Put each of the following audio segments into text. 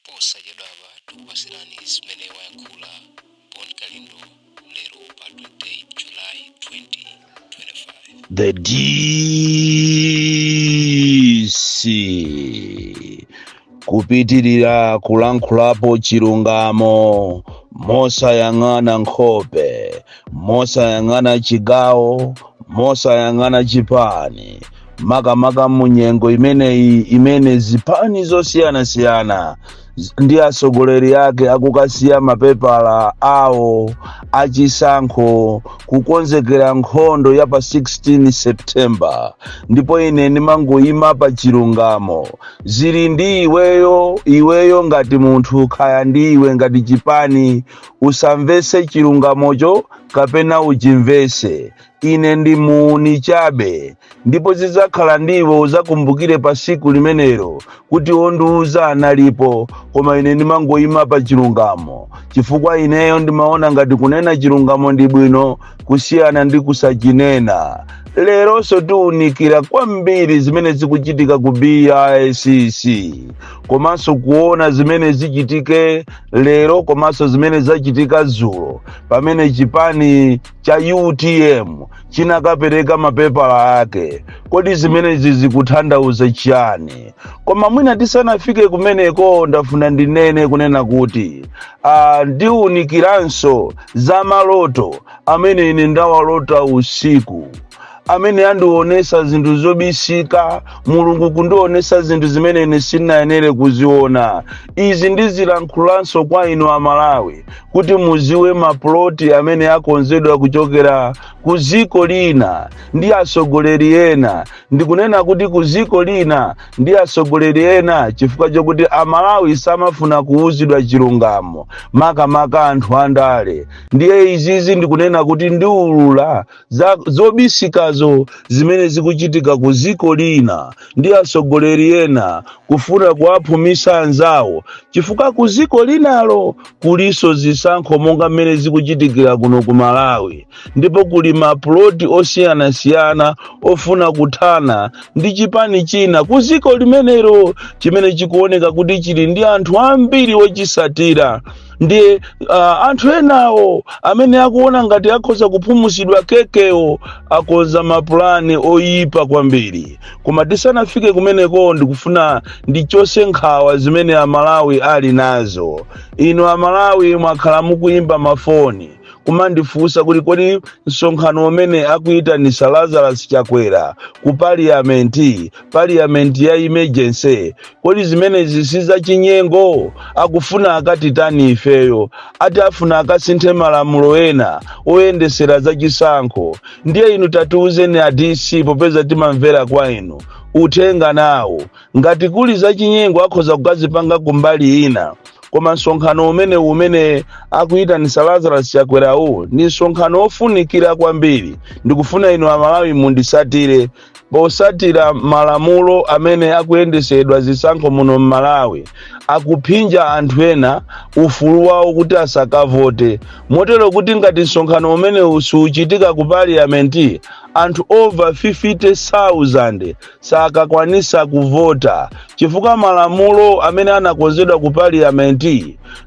Posachedwapa tikupatsirani zimene wayankhula Bon Kalindo lero pa 28 July 2025. The DC kupitirira kulankhulapo chilungamo mosayang'ana nkhope, mosayang'ana chigawo, mosayang'ana chipani, makamaka munyengo imeneyi imene zipani zosiyanasiyana ndi atsogoleri ake akukasiya mapepala awo achisankho kukonzekera nkhondo ya pa 16 September. Ndipo ine ndimangoyima pa chilungamo. Zili ndi iweyo, iweyo ngati munthu, kaya ndi iwe ngati chipani, usamvese chilungamocho kapena uchimvese. Ine ndi muuni chabe, ndipo zidzakhala ndiwe uzakumbukire pa siku limenelo kuti wondiuza analipo. Koma ine ndimangoyima pa chilungamo chifukwa ineyo ndimaona ngati kunena chilungamo ndi bwino kusiyana ndi kusachinena. Leronso tiwunikira kwambiri zimene zikuchitika ku BICC, komanso kuona zimene zichitike lero komanso zimene zachitika dzulo pamene chipani cha UTM chinakapereka mapepala ake. Kodi zimenezi zikutanthauza chiyani? Koma mwina tisanafike kumeneko, ndafuna ndinene kunena kuti ndiwunikiranso za maloto amene ine ndawalota usiku, amene andionesa zinthu zobisika, Mulungu kundionesa zinthu zimene ine sindinayenere kuziona. Izi ndizilankhulanso kwa inu Amalawi kuti muziwe maploti amene akonzedwa kuchokera ku ziko lina ndi atsogoleri ena. Ndikunena kuti ku ziko lina ndi atsogoleri ena chifukwa chokuti Amalawi samafuna kuwuzidwa chilungamo, makamaka anthu andale. Ndiye izizi ndikunena kuti ndiulula zobisikazo zimene zikuchitika ku ziko lina ndi atsogoleri ena kufuna kuwaphumisa anzawo, chifukwa ku ziko linalo kuliso zisankho monga mmene zikuchitikira kuno ku Malawi, ndipo kuli maploti osiyanasiyana ofuna kuthana ndi chipani china ku ziko limenelo chimene chikuoneka kuti chili ndi anthu ambiri ochisatira. Ndiye anthu enawo amene akuona ngati akhoza kuphumusidwa kekewo akonza mapulani oyipa kwambiri. Koma tisanafike kumeneko, ndikufuna ndichose nkhawa zimene Amalawi ali nazo. Inu Amalawi mwakhala mukuyimba mafoni kumandifunsa kuti kodi msonkhano umene akuyitanisa Lazarus Chakwera ku parliament, parliament ya emergency, kodi zimenezi si zachinyengo? Akufuna akatitani ifeyo? Ati afuna akasinthe malamulo ena oyendesera zachisankho. Ndiye inu tatiuzeni a DC, popeza timamvera kwa inu, uthenga nawo. Ngati kuli zachinyengo, akhoza kukazipanga kumbali ina, koma msonkhano umene akuyitanisa Lazarus Chakwerawu ndi msonkhano ofunikira kwambiri. Ndikufuna inu Amalawi mundisatire. Posatira malamulo amene akuyendesedwa zisankho muno mMalawi, akuphinja anthu ena ufulu wawo kuti asakavote, motero kuti ngati msonkhano umene suchitika ku parliament, anthu over 50,000 sakakwanisa kuvota, chifukwa malamulo amene anakonzedwa ku parliament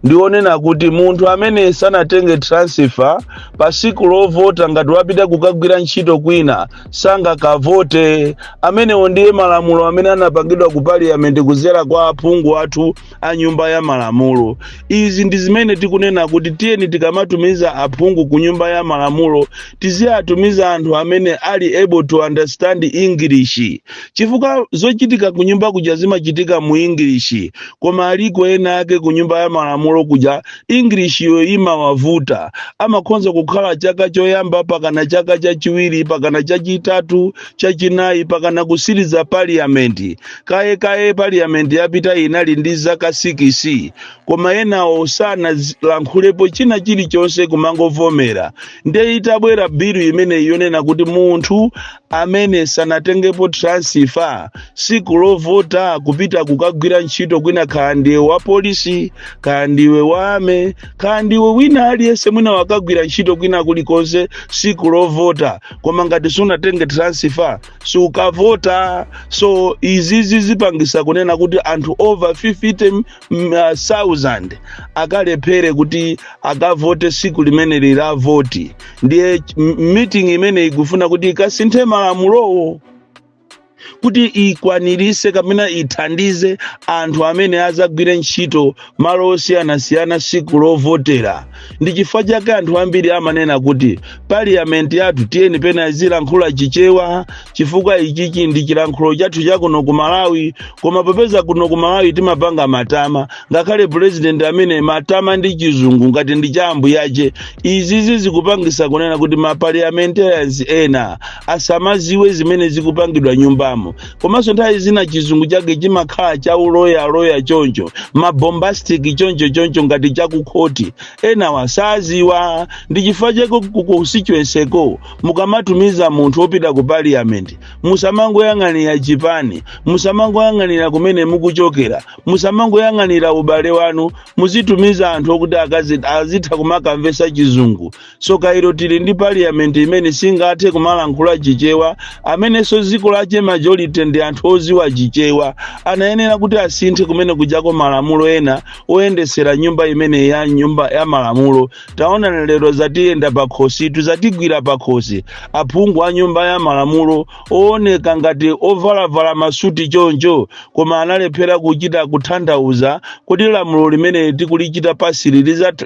ndionena kuti munthu amene sanatenge transfer, pa siku lovota ngati wapita kukagwira ntchito kwina, sangakavote. Amenewo ndiye malamulo amene anapangidwa ku parliament kuzera kwa aphungu athu a nyumba ya malamulo. Izi ndi zimene tikunena kuti tiyeni tikamatumiza aphungu ku nyumba ya malamulo, tiziyatumiza anthu amene ali able to understand English, chifukwa zochitika ku nyumba kuja zimachitika mu English. Koma aliko ena ake ku nyumba ya malamulo kuja English yo imawavuta. Amakhonza kukhala chaka choyamba, pakana chaka chachiwiri, pakana chachitatu, chachinayi, pakana kusiriza parliament. Kaye kaye parliament yapita inali ndi zaka 6, koma enawo sanalankhulepo china chilichonse, kumangovomera. Ndiye itabwera bill imene yonena kuti munthu amene sanatengepo transfer, siku lovota kupita kukagwira ntchito kwina, kaya ndiwe wa polisi, kaya ndiwe wa army, kaya ndiwe wina aliyense, mwina wakagwira ntchito kwina kulikonse, siku lovota koma ngati sunatenge transfer sukavota. So izizi zipangisa kunena kuti anthu over 50,000 sakavota. 50,000 akalephere kuti akavote siku limeneli la voti. Ndiye meeting imene ikufuna kuti ikasinthe malamulowo kuti ikwanirise kapena ithandize anthu amene azagwire ntchito malo osiyanasiyana siku lovotera. Ndi chifukwa chake anthu ambiri amanena kuti parliament yathu tiyeni pena izilankhula Chichewa, chifukwa ichichi ndi chilankhulo chathu chakuno ku Malawi. Koma popeza kuno ku Malawi timapanga matama, ngakhale president amene matama ndi Chizungu ngati ndi cha ambuyache, izizi zikupangisa kunena kuti ma parliamentarians ena asamaziwe zimene zikupangidwa nyumbamo. Komanso nthawi zina Chizungu chake chimakhala cha uloyaloya choncho, ma bombastic choncho choncho, ngati chakukhoti, enawa saziwa. Ndi chifukwa chake ku constituency-ko mukamatumiza munthu wopita ku parliament, musamangoyang'anira chipani, musamangoyang'anira kumene mukuchokera, musamangoyang'anira ubale wanu. Muzitumiza anthu okuti azitha kumakamvesa Chizungu. So kairo tili ndi parliament imene singathe kumalankhula Chichewa, amenenso dziko lache majority ndi anthu oziwa Chichewa. Anayenera kuti asinthe kumene kujako malamulo ena oyendesera nyumba imene ya nyumba ya malamulo. Taona lero zatiyenda pakhosi, zatigwira pakhosi. Aphungu a nyumba ya malamulo ooneka ngati ovalavala masuti choncho, koma analephera kuchita kutanthauza kuti lamulo limene tikulichita pasili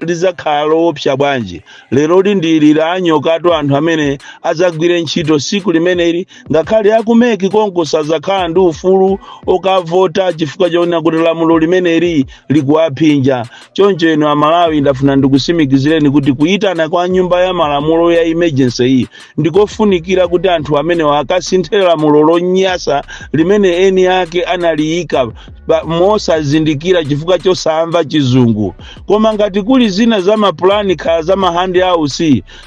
lizakhala loopsa bwanji. Lero lindili la anyokatu anthu amene azagwire ntchito siku limeneli, ngakhale aku MEC konko sazakhala ndi ufulu okavota chifukwa choona kuti lamulo limeneli likuwaphinja. Choncho inu Amalawi, ndafuna ndikusimikizireni kuti kuyitana kwa nyumba ya malamulo ya emergency iyi ndikofunikira kuti anthu amenewa akasinthe lamulo lonyasa limene eni ake analiyika mosazindikira chifukwa chosamva Chizungu. Koma ngati kuli zina za mapulani, khala za ma handouts,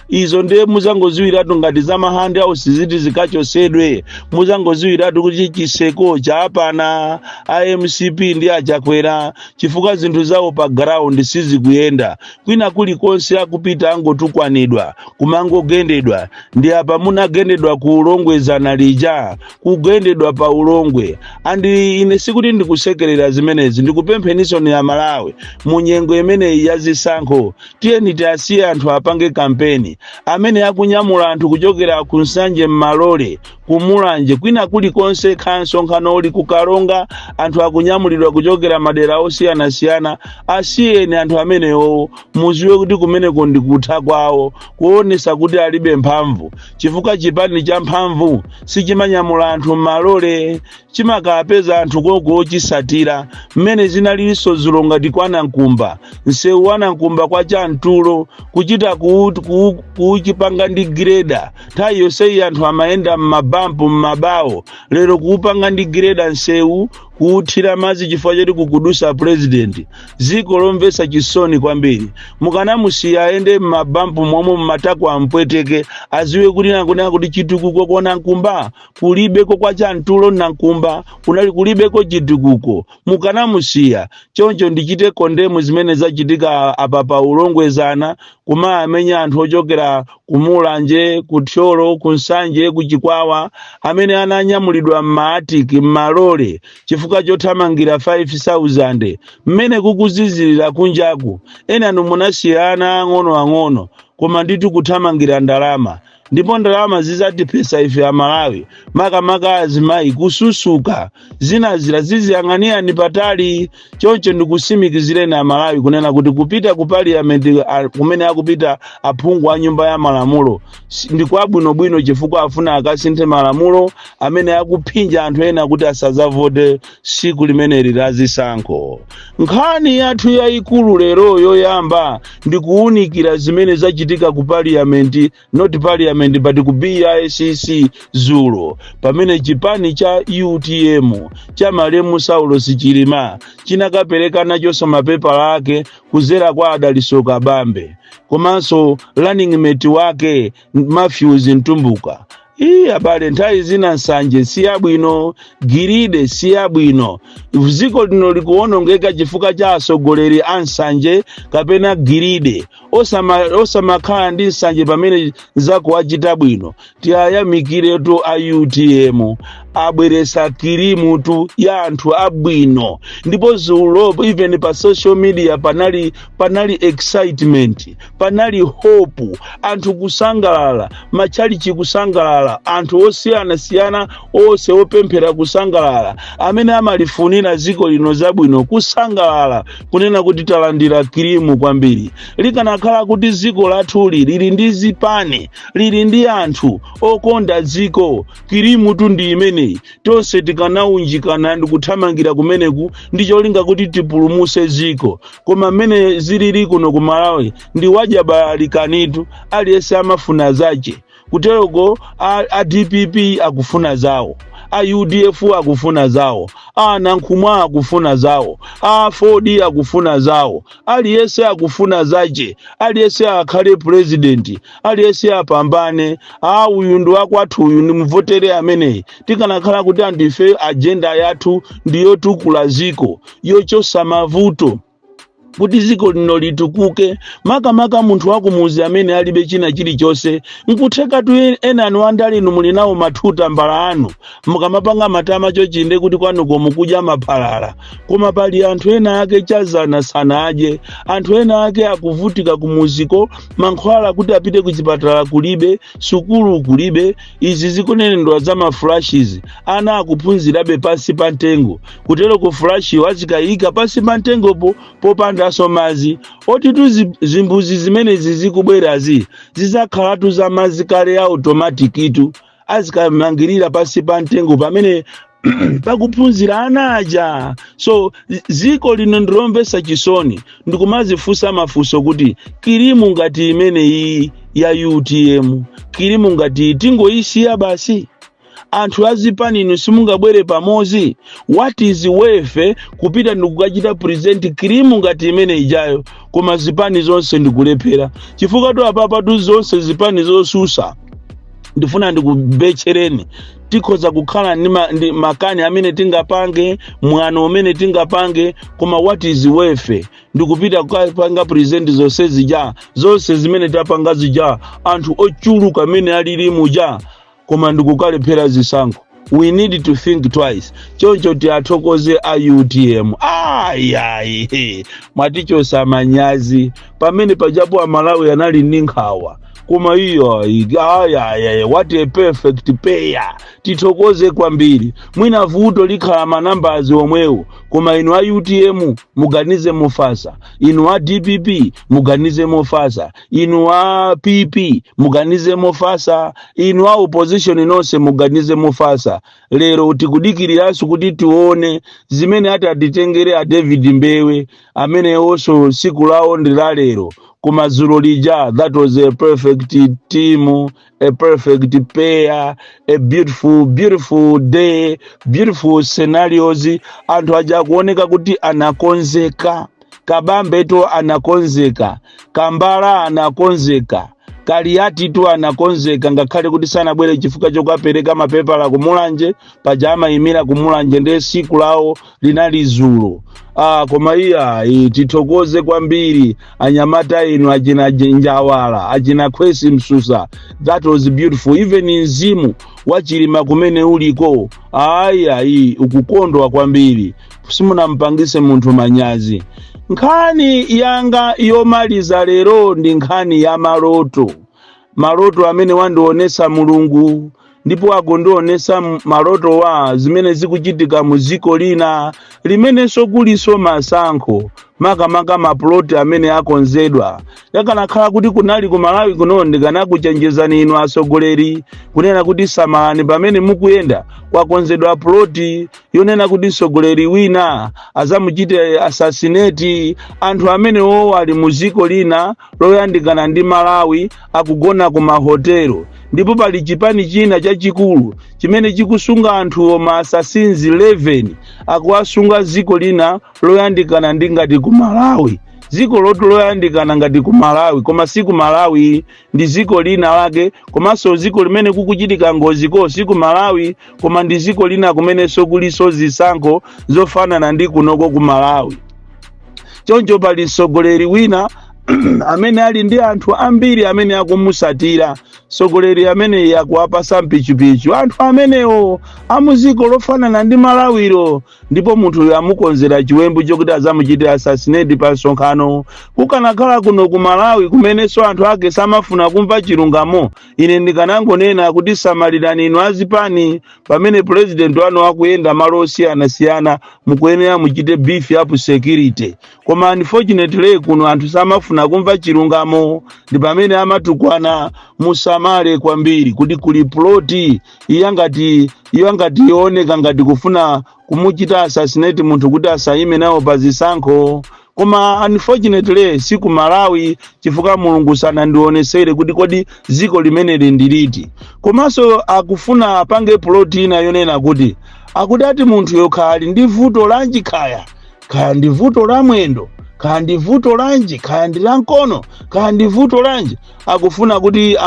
izo ndiye muzangoziwiratu. Ngati za ma handouts ziti zikachosedwe, muzangoziwiratu kuti chiseko chapana iMCP ndi aChakwera, chifukwa zinthu zawo pa ground sizikuyenda. Kwina kulikonse akupita angotukwanidwa, kumangogendedwa. Ndi apa munagendedwa ku Ulongwezana lija, kugendedwa pa Ulongwe. Andi ine sikuti ndikusekerera zimenezi. Ndikupempheninso ni Amalawi, mu nyengo imeneyi ya zisankho, tiyeni tiasiye anthu apange kampeni. Amene akunyamula anthu kuchokera ku Nsanje m'malole, kuMulanje, kwina kulikonse, khansonkhano uli kuKalonga, anthu akunyamulidwa kuchokera madera osiyanasiyana, asiyeni anthu amenewo. Muziwe kuti kumeneko ndi kutha kwawo, kuonesa kuti alibe mphamvu, chifukwa chipani cha mphamvu sichimanyamula anthu m'malole, chimakapeza anthu koko ochisatira. Mmene zinalinso zulo, ngati kwa Nankumba, msewu wa Nankumba kwa Chamtulo kuchita kuchipanga ndi gireda. Nthawi yonseyi anthu amayenda m'mabampu, m'mabawo. Lero kuupanga ndi gireda msewu, kuuthira madzi chifukwa choti kukudusa president. Dziko lomvetsa chisoni kwambiri. Mukanamusiya ayende m'mabampu momwe, mmatako ampweteke, aziwe kuti nakunena kuti chitukuko kwa Nankumba kulibeko, kwa Chamtulo Nankumba kunali kulibeko chitukuko. Mukanamusiya choncho. Ndichite condemn zimene zachitika apa pa Ulongwezana, kuma amenya anthu ochokera kuMulanje, kuThyolo, kuNsanje, kuChikwawa, amene ananyamulidwa m'maatiki, m'malole, chifukwa chothamangira 5000 mmene kukuzizirira kunjaku. Enanu munasiya ana ang'onoang'ono, koma ndithu kuthamangira ndalama. Ndipo ndalama zizatipesa ife Amalawi, makamaka azimayi, kususuka zinazira ziziyang'anirani patali. Choncho ndikusimikizireni Amalawi kunena kuti kupita ku parliament kumene akupita aphungu a nyumba ya malamulo ndi kwabwinobwino, chifukwa afuna akasinthe malamulo amene akuphinja anthu ena kuti asadzavote siku limeneli la zisankho. Nkhani yathu yayikulu lero yoyamba ndi kuwunikira zimene zachitika ku parliament, not parliament but ku BICC zulo, pamene chipani cha UTM cha malemu Saulos Chilima chinakapereka nachonso mapepala ake kuzera kwa Adaliso Kabambe komanso running mate wake Matthews Mtumbuka. Ii abale, nthawi zina nsanje si yabwino, greed si yabwino. Dziko lino likuwonongeka chifukwa cha atsogoleri a nsanje kapena greed. Osamakhala ndi nsanje pamene zako wachita bwino. Tiyayamikiretu a UTM. Abweresa kirimutu ya anthu abwino. Ndipo zulo even pa social media panali excitement, panali hope, anthu kusangalala, machalichi kusangalala, anthu osiyanasiyana onse opemphera kusangalala, amene amalifunira dziko lino zabwino kusangalala, kunena kuti talandira kirimu kwambiri. Likanakhala kuti dziko lathuli lili ndi zipani, lili ndi anthu okonda dziko, kirimutu ndi imeneyi, tonse tikanaunjikana ndi kuthamangira kumeneku ndi cholinga kuti tipulumuse dziko. Koma mmene zilili kuno ku Malawi ndi wajabalikanitu, aliyense amafuna zache. Kuteroko a DPP akufuna zawo, a UDF akufuna zawo, a Nankhumwa akufuna zawo, a Ford akufuna zawo, aliyense akufuna zache, aliyense akhale president, aliyense apambane. A uyu ndi wakwathu, uyu ndimvotere ameneyi. Tikanakhala kuti anthu ife agenda yathu ndiyotukula ziko, yochosa mavuto kuti dziko lino litukuke, makamaka munthu wakumuzi amene alibe china chilichonse. Nkuthekatu ena anu andale inu muli nawo mathuta mbala anu, mukamapanga matama chochinde kuti kwanuko mukudya maphalala, koma pali anthu ena ake chazana sanadye, anthu ena ake akuvutika kumuziko, mankhwala kuti apite kuchipatala kulibe, sukulu kulibe. Izi zikunenedwa za ma flashes, ana akuphunzirabe pansi pa mtengo. Kutero ku flash wazikayika pansi pa mtengopo popandanso madzi otitu zimbuzi zimenezi zikubwerazi zizakhalatu za madzi kale automatic tu, azikamangirira pansi pa mtengo pamene pakuphunzira ana aja. So ziko lino ndilomvetsa chisoni, ndikumazifunsa mafunso kuti kirimu ngati imene iyi ya UTM, kirimu ngati tingoyisiya basi? Anthu azipani inu simungabwere pamodzi? What is worth kupita ndikukachita present kirimu ngati imene ijayo, koma zipani zonse ndikulephera? Chifukwa tu apapatu zonse zipani zosusa, ndifuna ndikubetchereni, tikhoza kukhala ndi makani amene tingapange, mwano umene tingapange, koma what is worth ndikupita kukapanga present zonse zija, zonse zimene tapanga zija, anthu ochuluka amene alili muja, koma ndikukalephera zisankho? We need to think twice. Choncho tiathokoze a UTM. Ayayi, mwatichosa manyazi pamene pajapo Amalawi anali ndi nkhawa, koma iyo ayayaya, what a perfect pair! Tithokoze kwambiri. Mwina vuto likhala manambazi omwewo, koma inu a UTM muganize mofasa, inu a DPP muganize mofasa, inu a PP muganize mofasa, inu a opposition nonse muganize mofasa. Lero tikudikiriranso kuti tione zimene atatitengere a David Mbewe, amene onso siku lawo ndi la lero. Koma dzulo lija, that was a perfect team, a perfect pair, a beautiful, beautiful day, beautiful scenarios. Anthu aja kuoneka kuti anakonzeka. Kabambeto anakonzeka, Kambala anakonzeka, Kaliatitu anakonzeka, ngakhale kuti sanabwere chifukwa chokapereka mapepala kumulanje. Paja amayimira kumulanje, ndiye siku lawo linali zulo. Ah, koma iya, tithokoze kwambiri anyamata inu, achina Njawala, achina Khwesi Msusa. That was beautiful. Even mzimu wachilima kumene uliko, ayi ayi, ukukondwa kwambiri, simunampangise munthu manyazi. Nkhani yanga yomaliza lero ndi nkhani ya maloto, maloto amene wandionesa Mulungu, ndipo akundionesa maloto wa zimene zikuchitika mu dziko lina limenenso kuliso masankho, makamaka ma plot amene akonzedwa. Yakanakhala kuti kunali ku Malawi kuno, ndikanakuchenjezani inu atsogoleri kunena kuti samalani pamene mukuyenda, kwakonzedwa plot yonena kuti mtsogoleri wina azamuchite assassinate. Anthu amenewo ali mu dziko lina loyandikana ndi Malawi, akugona ku mahotelo, ndipo pali chipani china chachikulu chimene chikusunga anthuwo, ma assassins 11 akuwasunga dziko lina loyandikana ndi ngati ku Malawi, dziko loti loyandikana ngati ku Malawi, koma si ku Malawi, ndi dziko lina lake. Komanso dziko limene kukuchitika ngoziko si ku Malawi, koma ndi dziko lina kumenenso kuliso zisankho zofanana ndi kunoko ku Malawi. Choncho pali mtsogoleri wina Amene ali ndi anthu ambiri amene akumusatira mtsogoleri ameneyi, akuwapasa mpichipichi anthu amenewo amuziko lofanana ndi Malawiro. Ndipo munthuyo amukonzera chiwembu chokuti azamuchite assassinate pa msonkhano. Kukanakhala kuno ku Malawi, kumenenso anthu ake samafuna kumva chilungamo, ine ndikanangonena kuti samalirani inu azipani. Pamene president wanu akuyenda malo osiyanasiyana, mukuyenera muchite beef up security. Koma unfortunately kuno anthu samafuna kumva chilungamo, ndi pamene amatukwana. Musamale kwambiri kuti kuli plot iya ngati iya ngati yooneka ngati kufuna kumuchita assassinate munthu kuti asayime nawo pa zisankho. Koma unfortunately si ku Malawi, chifukwa Mulungu sanandionesere kuti kodi ziko limeneli ndi liti. Komanso akufuna apange plot ina yonena kuti akuti ati munthu yokha ali ndi vuto lanji, kaya kaya ndi vuto la mwendo, kaya ndi vuto lanji, kaya ndi la mkono, kaya ndi vuto lanji, akufuna kuti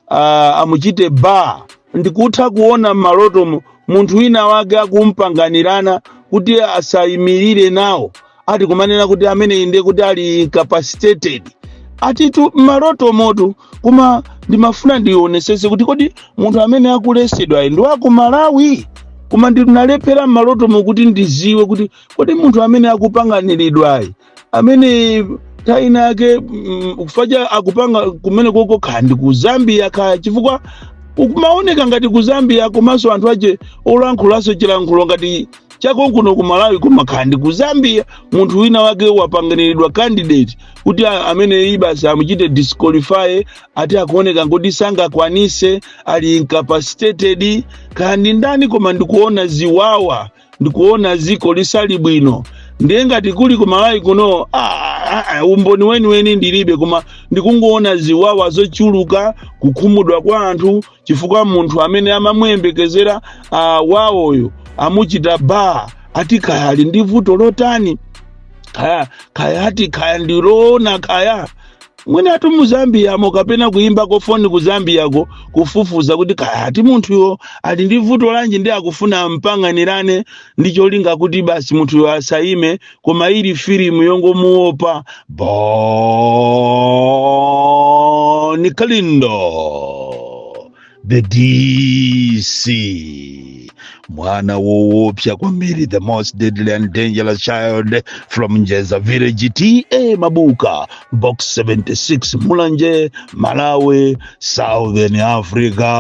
amuchite bar. Ndikutha kuona m'malotomo munthu wina wake akumpanganirana kuti asayimirire nawo, ati kumanena kuti amene ndiye kuti ali incapacitated, atitu m'maloto motu. Koma ndimafuna ndionesese kuti kodi munthu amene akulesedwa ndi wa ku Malawi? Koma ndinalephera m'malotomo kuti ndiziwe kuti kodi munthu amene akupanganiridwayi, amene taina yake kufaja akupanga kumene koko, kaya ndi ku Zambia kaya, chifukwa ukumaoneka ngati ku Zambia, komanso anthu ache olankhulaso chilankhulo ngati chakonkuno ku Malawi, koma kaya ndi ku Zambia, munthu wina wake wapanganiridwa candidate kuti amene iyi basi amuchite disqualify, ati akuoneka ngoti sangakwanise, ali incapacitated, kaya ndi ndani. Koma ndikuona ziwawa, ndikuona ziko lisali bwino. Ndiye ngati kuli ku Malawi kuno, umboni weniweni ndilibe, koma ndikungoona ziwawa zochuluka, kukhumudwa kwa anthu, chifukwa munthu amene amamuyembekezera wawoyo amuchita bar, ati kaya ali ndi vuto lotani, kaya kaya ati kaya ndiloona, kaya mwina ati mu Zambiyamo, kapena kuyimbako foni ku Zambiyako kufufuza kuti kaya ati munthuyo ali ndi vuto lanji, ndi akufuna mpang'anirane ndi cholinga kuti basi munthuyo asayime. Koma ili filimu yongomuopa Bon Kalindo, the DC, mwana woopsa kwambiri, the most deadly and dangerous child from Njeza village, T/A Mabuka, Box 76, Mulanje, Malawi, Southern Africa.